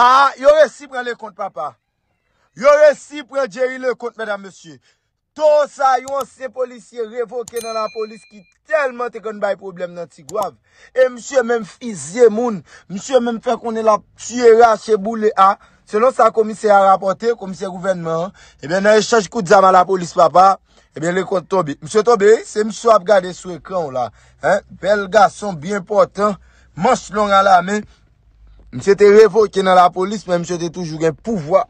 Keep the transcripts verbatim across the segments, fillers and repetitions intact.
Ah, yo resi pran Leconte, papa. Yo resi pran Jerry Leconte, medam, mesye. Towo sa, yon ansyen polisye revoke nan lapolis ki tèlman te konn bay pwoblèm nan Tigwav. E misye menm fizye moun, misye menm fè konnen l ap tiye, rache, boule a. Selon sa komisè a rapòte, komisè gouvènman an, ebyen, nan echanj kout zam a lapolis, papa, ebyen, Leconte tonbe. Misye tonbe, wi, se misye w ap gade sou ekran w la. Hein? Bèl gason, byen pòtan, manch long a la men. Misye te revoke nan lapolis, men misye te toujou gen pouvwa.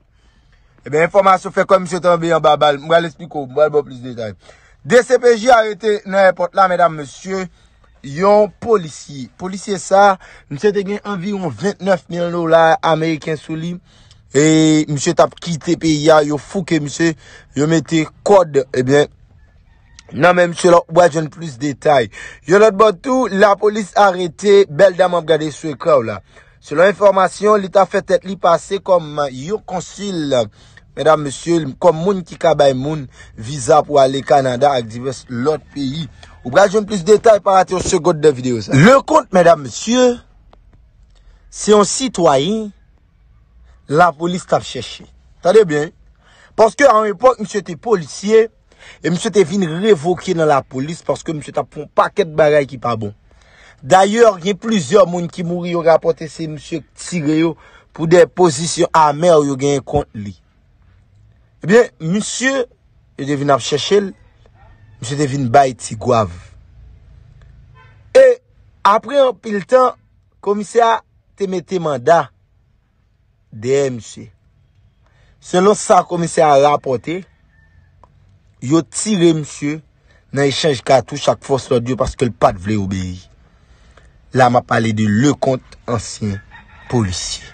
Ebyen, enfòmasyon fè kwè misye tonbe anba bal. M pral eksplike w, m pral ba w plis detay. D C P J arete nan èpòt la, medam, mesye, yon polisye. Polisye sa, misye te gen anviwon vennèf mil dola ameriken sou li. E misye t ap kite peyi a, yo fouke misye, yo mete kòd, ebyen, nan men misye la, ou pral jwenn plis detay. Yon lòt bò tou, lapolis arete bèl dam w ap gade sou ekran w la. Selon enfòmasyon, li ta fè tèt li pase kòm yon konsil, medam, mesye, kòm moun ki ka bay moun viza pou ale Kanada ak divès lòt peyi. Ou pral jwenn plis detay, pa rate yon segond de videyo sa. Leconte, medam, mesye, se yon sitwayen lapolis t ap chèche. Tande byen, wi. Paske a yon epòk, misye te polisye, e misye te vin revoke nan lapolis paske misye t ap fè yon pakèt bagay ki pa bon. Dayè, gen plizyè moun ki mouri, yo rapòte se misye k tire yo pou de pozisyon amè yo genyen kont li. Ebyen, misye, yo te vin ap chèche l, misye te vin bay Tigwav. E apre anpil tan, komisè a te mete manda dèyè misye. Selon sa komisè a rapòte, yo tire misye nan echanj katouch ak fòs lòd yo paske l pa t vle obeyi. La, m ap pale de Leconte, ansyen polisye.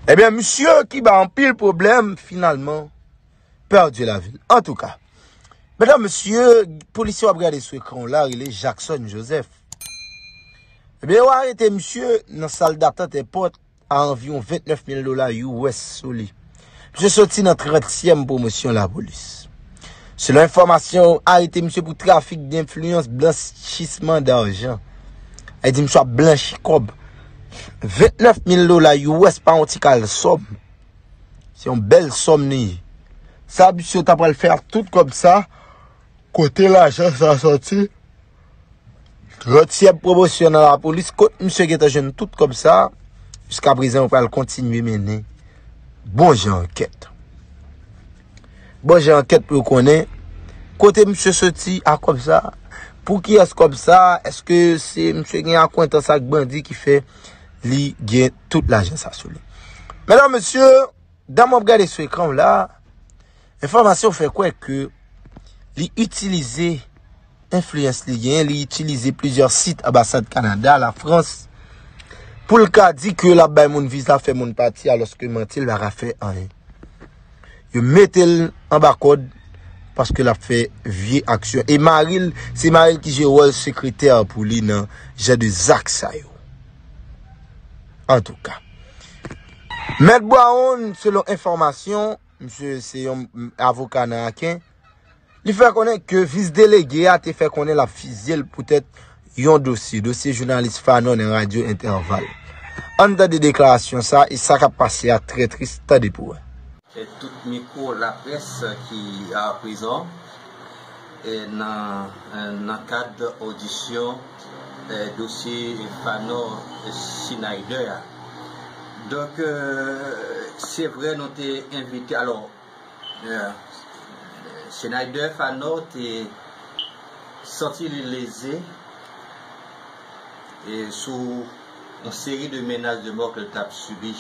Ebyen, misye ki ba anpil pwoblèm, finalman, pèdi lavi l. Antouka, medam, mesye, polisye w ap gade sou ekran w la rele Jackson Joseph. Ebyen, yo arete misye nan sal datant èpòt a anviwon vennèf mil dola U S sou li. Misye soti nan trantyèm pwomosyon lapolis. Selon enfòmasyon, yo arete misye pou trafik denfliyans, blanchisman dajan. Sa vle di misye ap blanchi kòb. Vennèf mil dola U S pa yon ti kal sòm. Se yon bèl sòm li ye. Sa misye ta pral fè ak tout kòb sa, kote lajan sa sòti? Trantyèm pwomosyon nan lapolis, kot misye gentan jwenn tout kòb sa? Jiskaprezan, yo pral kontinye mennen bon jan ankèt. Bon jan ankèt pou yo konnen kote misye soti a kòb sa, pou kiyès kòb sa, èske se misye gen akwentans ak bandi ki fè li gen tout lajan sa sou li? Medam, mesye, dam w ap gade sou ekran w la, enfòmasyon fè kwè ke li itilize enfliyans li genyen, li itilize plizyè sit anbasad Kanada, Lafrans, pou l ka di ke l ap bay moun viza, fè moun pati, alòske manti, l pa ka fè anyen. Yo mete l anba kòd paske l ap fè vye aksyon. E mari l, se mari l ki jwe wòl sekretè pou li nan jan de zak sa yo. Antouka, Mèt Brown, selon enfòmasyon, misye se yon avoka nan Aken, li fè konnen ke vis delege a te fè konnen l ap fizye l poutèt yon dosye, dosye jounalis Fanò nan radyo Entèval. Ann tande deklarasyon sa e sa k ap pase a trè tris, tande pou wè. E tout mikwo laprès ki a prezan e nan, nan kad odisyon e dosye Fanò Schneider a. Donk, e, se vre nou te envite, alò, e, Schneider Fanò te santi li leze e sou yon seri de menas de mò ke l t ap sibi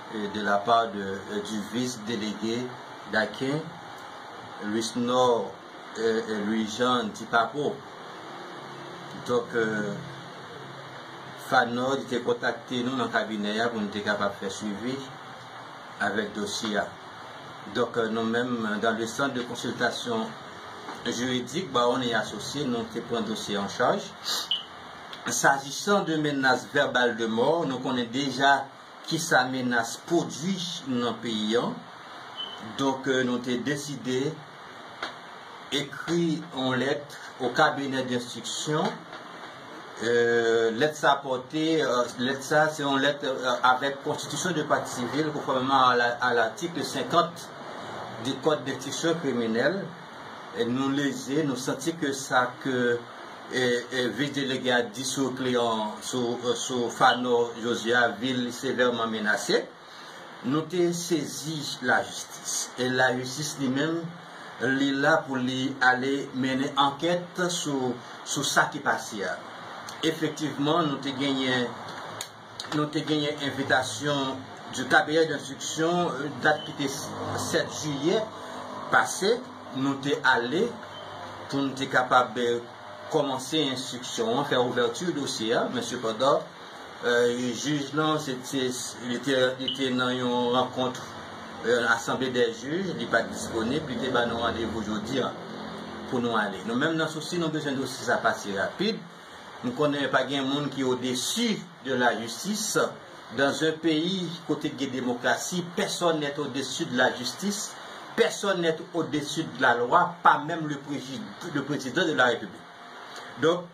e de la pa de, e, du vis delege Daken, Louisnor, e, e, Louis Jean Dipapo. Donk, e, Fanò, li te kontakte nou nan kabinè a pou nou te kapab fè swivi avèk dosye a. Donk, e, nou menm, dans le centre de consultation juridique, Brown et Associés, nou te pran dosye a an chaj. S'agissant de menace verbale de mort, nou konnen deja kisa menas pwodui nan peyi an. Donk, e, nou te deside ekri yon lèt au cabinet d'instruction Euh, lèt sa pòte, euh, lèt sa se yon lèt, euh, avèk konstitisyon de pati sivil, konfòmeman a la, a latik senkant di kòd denstriksyon kriminèl. E nou leze, nou santi ke sa ke, e, e, vis delege a di sou Cléant, sou, euh, sou Fanor José a, vil li sevèman menase. Nou te sezi lajistis. E lajistis li menm, li la pou li ale mennen ankèt sou, sou sa ki pase a. Efektivman, nou te genyen, nou te genyen envitasyon du cabinet d'instruction, dat ki te sèt jiyè pase, nou te ale pou nou te kapab, eh, kòmanse enstriksyon an, fè ouvèti dosye a, men sepandan, euh, jij lan, se, se, li te, li te nan yon rankont, euh, asanble dè jij, li pa t disponib, li te ba nou randevou jodi a pou nou ale. Nou menm nan sousi nou bezwen dosye sa pase rapid. Nou konnen pa gen moun ki odesi de la justice. Dans un pays kote gen demokrasi, personne n'est au-dessus de la justice, personne n'est au-dessus de la loi, pas même le président, le président de la République. Donk,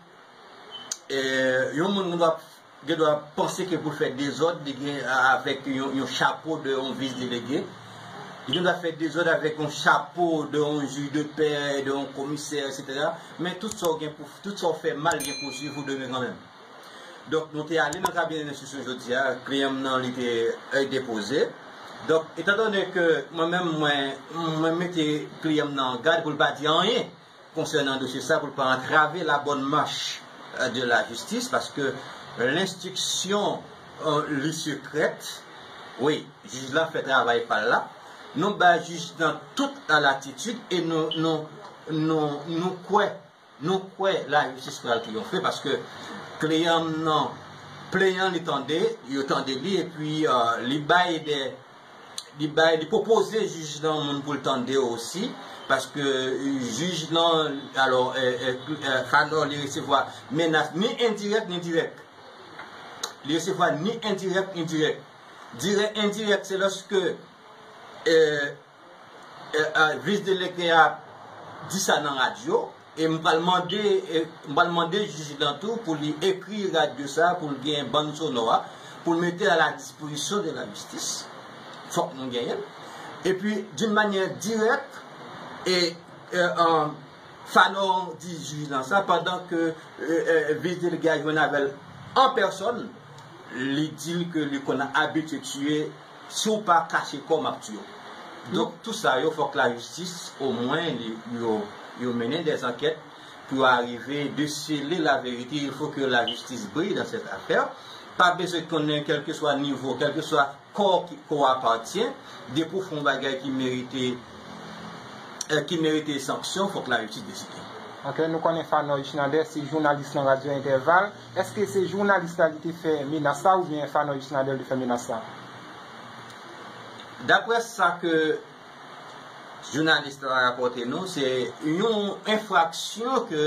eh, yon moun gen dwa, gen dwa panse ke pou l fè dezòd, li gen, avèk yon, yon chapo de yon vis delege. Li gen dwa fè dezòd avèk yon chapo de yon jij de pè, de yon komisè, etsetera. Men tout sa w gen pou, tout sa w fè mal gen pou swiv ou demen kanmenm. Donk, nou te ale nan kabinè lenstriksyon jodi a, kliyan m nan, li te, eh, depoze. Donk, etandone ke mwen menm, mwen, mwen mete kliyan m nan an gad pou l pa di anyen konsènan dosye sa, pou l pa antrave la bonne marche, euh, de la justice, paske lenstriksyon, euh, li sekrèt. Wi, jij la fè travay pa l la. Nou bay jij nan tout latitid e nou, nou, nou, nou kwè, nou kwè lajistis pral triyonfe paske kliyan m nan, plenyan li tande, yo tande li, epi, euh, li bay de, li bay, li pwopoze jij nan moun pou l tande osi, paske jij nan, alò, eh, eh, eh, Fanor, li resevwa menas ni endirèk ni dirèk. Li resevwa ni endirèk ni dirèk. Dirèk, endirèk, se lòske, eh, eh, eh, vis delege a di sa nan radyo, e m pral mande, e m pral mande jij lan tou pou li ekri radyo sa, pou l gen bann sonò a, pou l mete a la dispozisyon de la jistis. Fòk nou genyen l. Epi, d'une manière directe, e, e, an, Fanor di jij lan sa, pandan ke, e, e, vis delege a jwenn avè l an pèsòn, li di l ke li konn abitye tiye, si w pa kache kò w, m ap tiye w. Donk, tou sa yo, fòk lajistis, omwen, li, yo, yo mennen dè ankèt pou yo arive desele laverite. Il faut que la justice brille dans cette affaire. Pa bezwen konnen kèlkeswa nivo, kèlkeswa kò ki, kò w apatyen, depi w fè yon bagay ki merite, eh, ki merite sanksyon, fòk lajistis deside. Ok, nou konnen Fanor Ichnander se jounalis nan radyo Entèval. Èske se jounalis la ki te fè menas la oubyen Fanor Ichnander te fè menas la? Daprè sa ke jounalis la rapòte nou, se yon enfraksyon ke,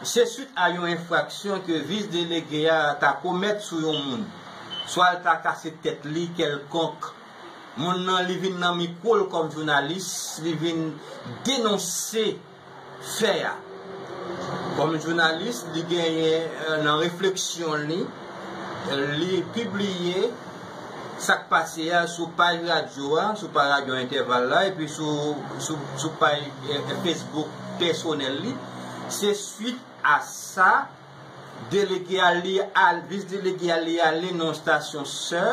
se swit a yon enfraksyon ke vis delege a ta komèt sou yon moun. Swa l ta kase tèt li kèlkonk. Moun nan, li vin nan mikwo l kòm jounalis, li vin denonse fè a. Kòm jounalis, li genyen, eh, nan refleksyon li, eh, li pibliye sa k pase a sou paj radyo a, sou paj radyo Entèval la, epi sou, sou, sou paj, eh, Facebook pèsonèl li. Se swit a sa, delege a li al, vis delege a li ale nan stasyon sè,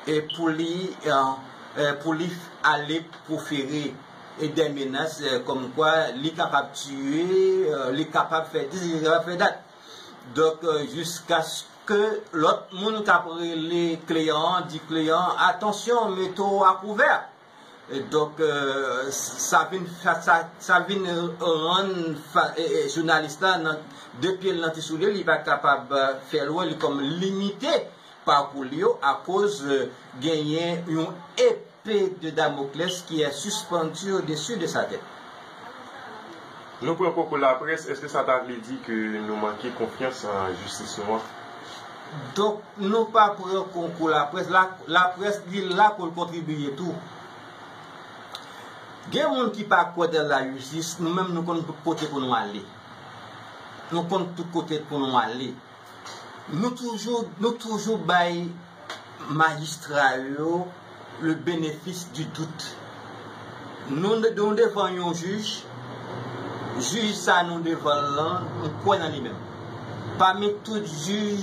e pou li, eh, eh, pou li ale pwofere e dè menas, eh, kòmkwa li kapab tiye, eh, li kapab fè dis, li kapab fè dat. Donk, eh, jiskaske lòt moun k ap rele kleyan an di kleyan an, "Atansyon, mete w a kouvè." E donk, eh, sa vin, sa, sa, sa vin rann fa-, eh, eh, jounalis la nan de pye l nan ti soulye, li pa kapab, eh, fè lwen, li kòm limite pakou li yo akoz, eh, genyen yon epe de Damoclès qui est suspendue au-dessus de sa tête. Nou pran konkou laprès, èske sa ta vle di ke nou manke konfyans an jistis nou an? Donk, nou pa pran konkou laprès. La, laprès, li la pou l kontribiye tou. Gen moun ki pa kwè nan lajistis, nou menm nou konn kote pou nou ale. Nou konn tout kote pou nou ale. Nou toujou, nou toujou bay majistra yo le bénéfice du doute. Nou, nou devan yon jij, jij sa nou devan l lan, nou kwè nan li menm. Pami tout jij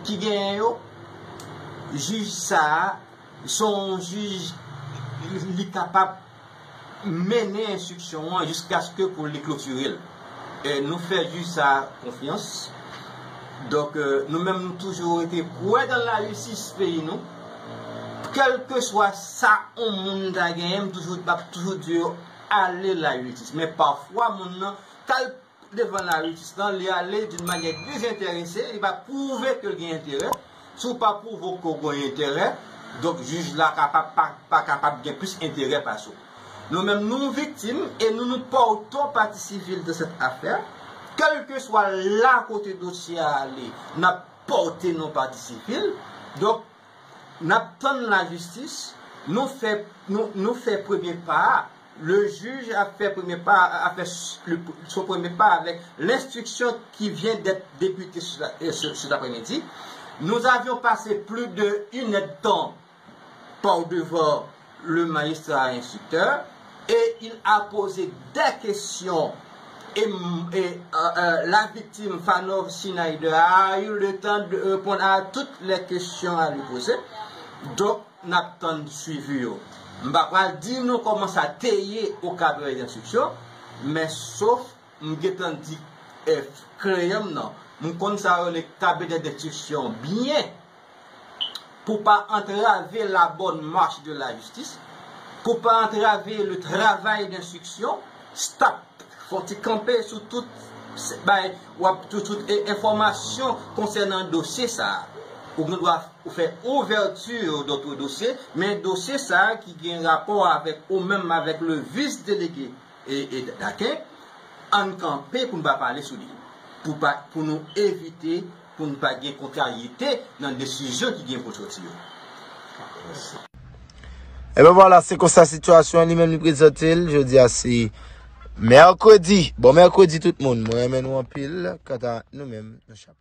ki genyen yo, jij sa a, se yon jij li kapab mennen enstriksyon an jiskaske pou li klotire l. E nou fè jij sa a konfyans. Donk, e, nou menm, nou toujou rete kwè nan lajistis peyi nou. Kèlkeswa sa yon moun ta genyen, m toujou, m ap toujou di yo, ale lajistis. Men pafwa, moun nan, kal devan lajistis lan, li ale d'une manière désintéressée, li pa pwouve ke l gen enterè. Si w pa pwouve ke w gen enterè, donk jij la kapab pa, pa kapab gen plis enterè pase w. Nou menm, nou viktim e nou, nou pòte pati sivil de cette affaire. Kèlkeswa la kote dosye a ale, n ap pòte non pati sivil. Donk, n ap tann lajistis, nou fè, nou, nou fè premye pa a. Le juge a fait premier pas, a fait s- le- son premier pas avec l'instruction qui vient d'être débutée ce- euh, ce- cet après-midi. Nous avions passé plus de une heure de temps par devant le magistrat instructeur et il a posé des questions et, et, euh, euh, la victime Fanov Schneider a eu le temps de répondre à toutes les questions à lui poser. Donc, n ap tann swivi yo. M pa pral di nou kòman sa te ye o kabinè denstriksyon, men sof m gentan di eh, kliyan m nan, m konn sa yo rele kabinè denstriksyon byen, pou pa antrave la bonne marche de la justice, pou pa antrave le travail d'instruction, stop. Fò ti kanpe sou tout se- bay, w ap tout, tout e, enfòmasyon konsènan dosye sa a. Ou gen dwa ou fè ouvèti dòt dosye, men dosye sa a ki gen rapò avèk ou menm avèk le vis delege e, e Daken, ann kanpe pou n pa pale sou li. Pou, pa, pou nou evite, pou n pa gen kontraryete nan desizyon ki gen pou soti yo. Ebyen vwala, se konsa sitiyasyon an li menm li prezante l. Jodi a se mèkredi. Bon mèkredi tout moun. Mwen renmen nou anpil. Kanta nou menm, nou chap.